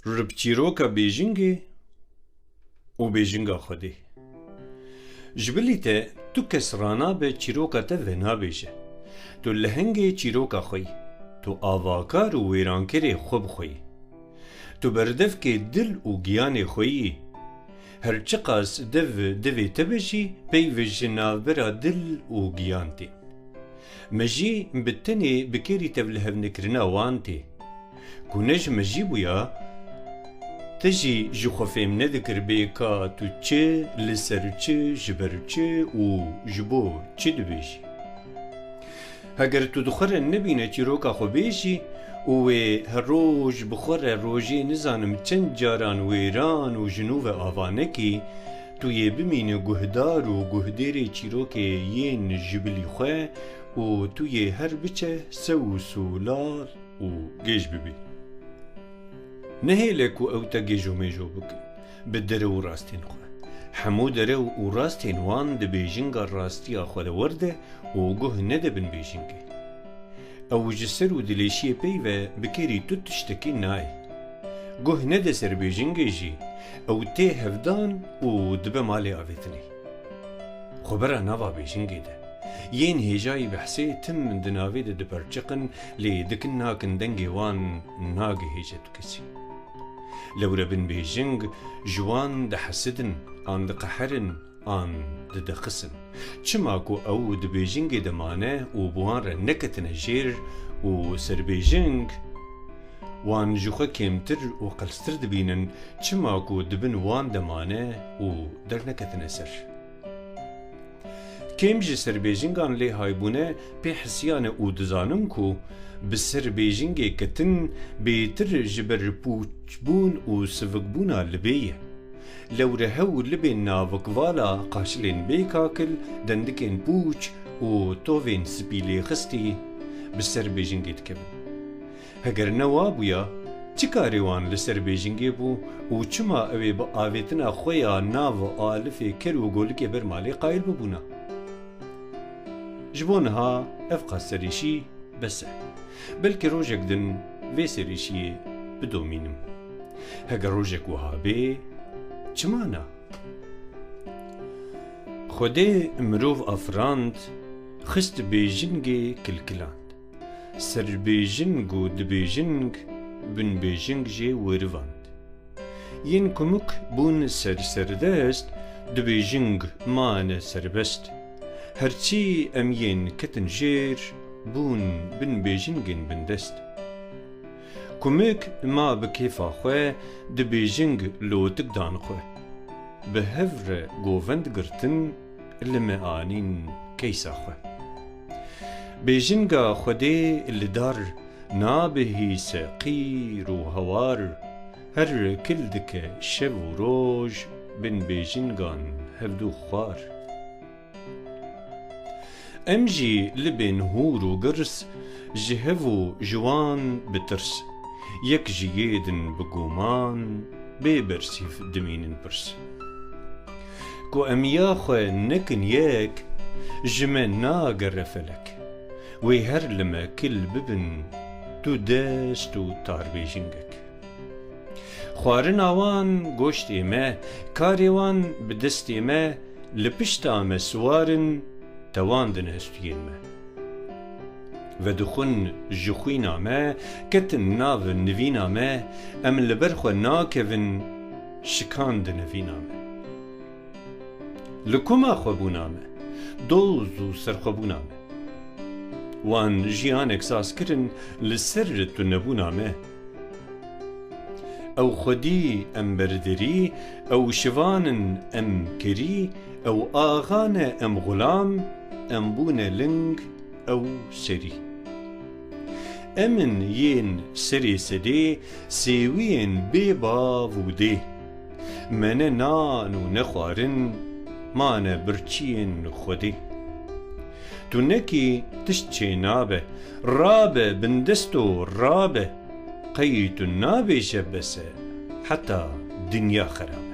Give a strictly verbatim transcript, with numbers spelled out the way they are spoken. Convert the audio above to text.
Rib çîroka bêjingê û bêjinga Xwedê. Ji bilî te tu kes ranabe çîroka te venabêje. Tu lehengê çîroka xwe yî. Tu avakar û wêrankerê xwe bi xwe yî. Tu berdevkê dil û giyanê xwe yî. Her çiqas dev devê te be jî, peyv ji navbera dil û giyan tê. Mejî bi tenê bi kêrî tevlihevnekirina wan tê. Ku ne ji mejî bûya, te jî ji xwe fêm nedikir bê ka tu çi, li ser çi, ji ber çi û ji bo çi dibêjî. Heger tu di xwe re nebîne çîroka xwe bêjî û wê her roj bi xwe re rojê nizanim çend caran wêran û ji nû ve ava nekî, tu yê bimînî guhdar û guhdêrê çîrokê yên ji bilî xwe û tu yê her biçe sew û solar û gêj bibî. Nehêle ku ew te gêjomêjo bikin bi derew û rastên xwe. Hemû derew û rastên wan di bêjinga rastiya xwe de werde û guh nede binbêjingê. Ew ji ser û dilêşiyê peyve bi kêrî tu tiştekî nayê. Guh nede serbêjingê jî, ew tê hevdan û dibe malê avêtinê. Xwebera nava bêjingê de. Yên hêjayî behsê tim di navê de diperçiqin, lê dikin nakin dengê wan nagihêje tu kesî. Lewre binbêjing ji wan dihesidin, an diqeherin, an dideqisin. Çima ku ew di bêjingê de mane û bi wan re neketine jêr û serbêjing, wan ji xwe kêmtir û qelstir dibînin, çima ku di bin wan de mane û derneketine ser. Kêm ji serbêjingan lê haybûne pê hisiyane û dizanin ku bi serbêjingê ketin bêtir ji ber pûçbûn û sivikbûna libê ye. Lewre hew libên navikvala qaşilên bê kakil, dendikên pûç û tovên spî lêxistî bi serbêjingê dikevin. Heger ne wa bûya, çi karê wan li serbêjingê bû û çima ew ê bi avêtina xwe ya nav alifê ker û golikê ber malê qayil bibûna? Ji bo niha ev qas serêşî bes e. Belkî rojek din vê serêşiyê bidomînim. Heger rojek wiha bê, çima na? Xwedê mirov afirand, xist bêjingê kilkiland. Serbêjing û dibêjing, binbêjing jê werivand. Yên kumik bûn serserdest, dibêjing mane serbest. Herçî em yên ketin jêr, bûn binbêjingên bindest. Kumik ma bi kêfa xwe, dibêjing lotik dan xwe. Bi hev re govend girtin, li me anîn keysa xwe. Bêjinga Xwedê li dar nabihîse qîr û hewar, her kil dike şev û roj, binbêjingan hevdû xwar. Em jî libên hûr û girs, ji hev û ji wan bi tirs, yek ji yê din bi guman, bê bersîv dimînin pirs. Ku em ya xwe nekin yek, ji me nagere felek. Wê her li me kil bibin, tu dest û tarbêjingek. Xwarina wan goştê me, karê wan bi destê me, li pişta me siwar in, tewandin hestiyên me. Vedixwin ji xwîna me, ketin nav nivîna me, em li ber xwe nakevin, şikandin evîna me. Li koma xwebûna me, doz û serxwebûna me. Wan jiyanek saz kirin li ser tunebûna me. Ew xwedî em berderî, ew şivan in em kerî, ew axa ne em xulam, em bûne ling, ew serî. Em in yên serê sedê, sêwiyên bê bav û dê. Me ne nan û ne xwarin, ma ne birçiyên Xwedê. Tu nekî tişt çênabe, rabe, bindesto rabe. Qey tu nabêje bes e, heta dinya xerab